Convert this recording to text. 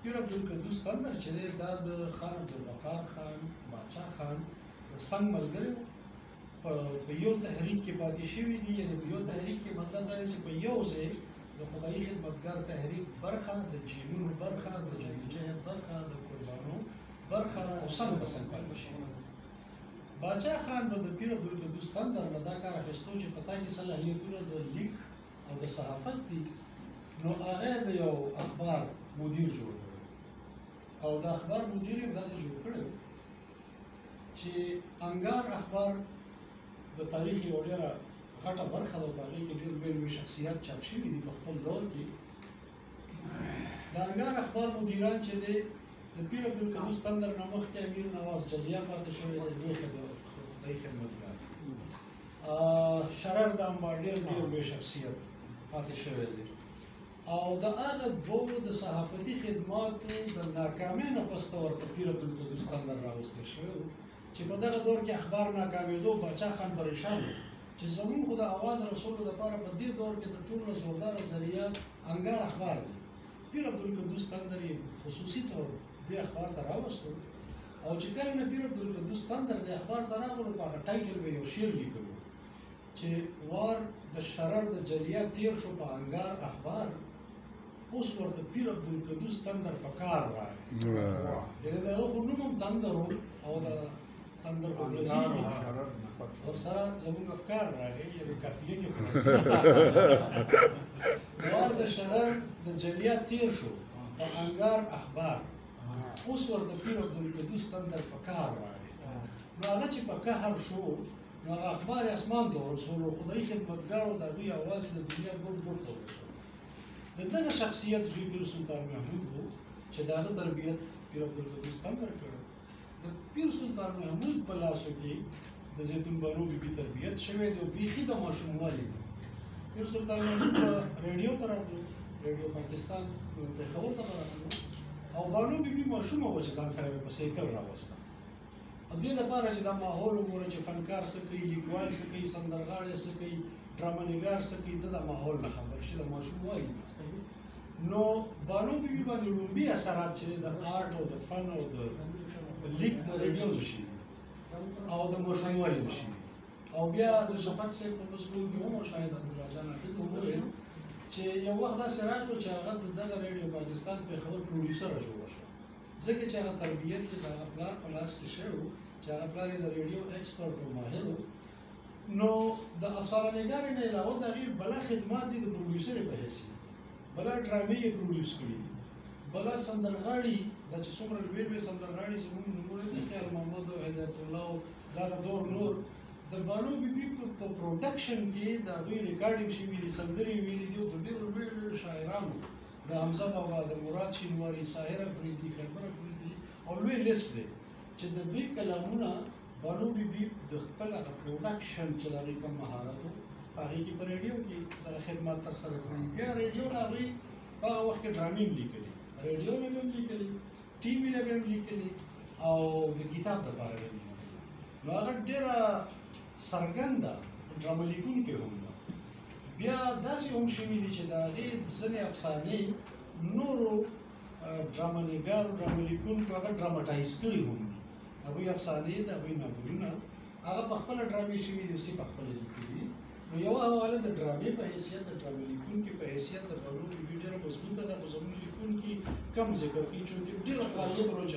پیر عبدالقدوس تندر چې دی دا د خان عبدالغفار خان، باچا خان د څنګ ملګری و، په یو تحریک کې پاتې شوي دي. یعنې په یو تحریک کې مطلب دا دی چې په یو ځای د خدایي خدمتګار تحریک برخه، د جیلونو برخه، د جدوجهد برخه، د قربانو برخه او څنګ په څنګ پاتې شوي. باچا خان به د پیر عبدالقدوس تندر نه دا کار اخیستو چې په تا کې صلاحیتونه د لیک او د صحافت دي، نو هغه د یو اخبار مدیر جوړ کړی او د اخبار مدیر یې داسې جوړ کړی چې انګار اخبار د تاریخ یو ډېره غټه برخه ده، په هغې کې ډېر لوی لوی شخصیات چاپ شوي دي په خپل دور کې. د انګار اخبار مدیران چې دی د پیر عبدالقدوس تندر نه مخکې امیر نواز جلیا پاتې شوی دی، لوی خدای خدمتګار، شرر د امبا ډېر ډېر لوی شخصیت پاتې شوی دی. او د هغه دوو د صحافتي خدماتو د ناکامۍ نه پس ته ورته پیر عبدالقدوس تندر راوستل شوی و چې په دغه دور کې اخبار ناکامېدو، باچا خان پریشان و چې زمونږ خو د اواز رسولو دپاره په دې دور کې د ټولو نه زورداره ذریعه انګار اخبار دی. پیر عبدالقدوس تندر یې خصوصي طور دې اخبار ته راوستو او چې کله نه پیر عبدالقدوس تندر دې اخبار ته راغلو، په هغه title به یو شعر لیکلو چې وار د شرر د جلیا تیر شو په انګار اخبار، اوس ورته پیر عبدالقدوس تندر په کار راغی. یعنې د هغه خو نوم هم تندر و او د تندر خو بلزیږي ورسره زموږ افکار راغی، یعنې قافیه کې خو وار د شرر د جلیا تیر شو په انګار اخبار، اوس ورته پیر عبدالقدوس تندر په کار راغی. نو هغه چې په قهر شو، نو هغه اخبار یې اسمان ته ورسولو، خدایي خدمتګارو د هغوی اواز یې د دنیا ګوټ ګوټ ته ورسولو. د دغه شخصیت زوی پیر سلطان محمود و چې د هغه تربیت پیر عبدالقدوس تندر کړو. د پیر سلطان محمود په لاسو کې د زیتون بانو بیبي تربیت شوی دی او بیخي د ماشوموالي نه پیر سلطان محمود په ریډیو ته راتلو، ریډیو پاکستان پېښور ته به راتلو او بانو بیبي ماشومه وه چې ځان سره یې په سایکل راوسته. او دې دپاره چې دا ماحول وګوره چې فنکار څه کوي، لیکوال څه کوي، سندرغاړی څه کوي، ډرامه نګار څه کوي، ده د ماحول نه خبر شي، د ماشوموالي نه. نو بانو بیبي باندې لومبي اثرات چې د art او د فن او د لیک د ریډیو نه شوي او د ماشوموالي نه شوي. او بیا د شفق صاحب په مضمون کې هم شاید عبدالله جان عقیل وویل چې یو وخت داسې راغلو چې هغه د دغه ریډیو پاکستان پېښور producer جوړه شوه، ځکه چې هغه تربیت یې د هغه پلار په لاس کې شوی و چې هغه پلار یې د ریډیو expert او ماهر و. نو د افسانه نګارې نه علاوه د هغې بلا خدمات دي د producer په حیث، بلا ډرامې یې produce کړي دي، بلا سندرغاړي دا چې څومره لوی لوی سندرغاړي زموږ نومونه دي، خیال محمد او هدایت الله او دغه دور نور، د بانو بیبي په production کې د هغوی recording شوي دي، سندرې یې ویلي دي او د ډېرو لویو لویو شاعرانو د حمزه بابا، د مراد شینواري، ساحر افریدي، خیبر افریدي او لوی لیست دی چې د دوی کلامونه بانو بیبي د خپل هغه production چې د هغې کوم مهارت و په هغې کې په ریډیو کې دغه خدمات ترسره کړي. بیا ریډیو له هغوی په هغه وخت کې ډرامې هم لیکلي، ریډیو له به هم لیکلي، ټي وي له به هم لیکلي او د کتاب دپاره به هم لیکلي. نو هغه ډېره څرګنده ډرامه لیکونکې هم ده. بیا داسې هم شوي دي چې د هغې ځینې افسانې نورو ډرامه نګارو، ډرامه لیکونکو هغه dramatize کړي هم دي. هغوی افسانې د هغوی ناولونه هغه په خپله ډرامې شوي دي، اوس یې په خپله لیکلي دي. نو یوه حواله د ډرامې په حیثیت، د ډرامې لیکونکي په حیثیت د بانو بیبي ډېره مضبوطه ده، خو زموږ لیکونکي کم ذکر کوي چونکې ډېر غالب رجحان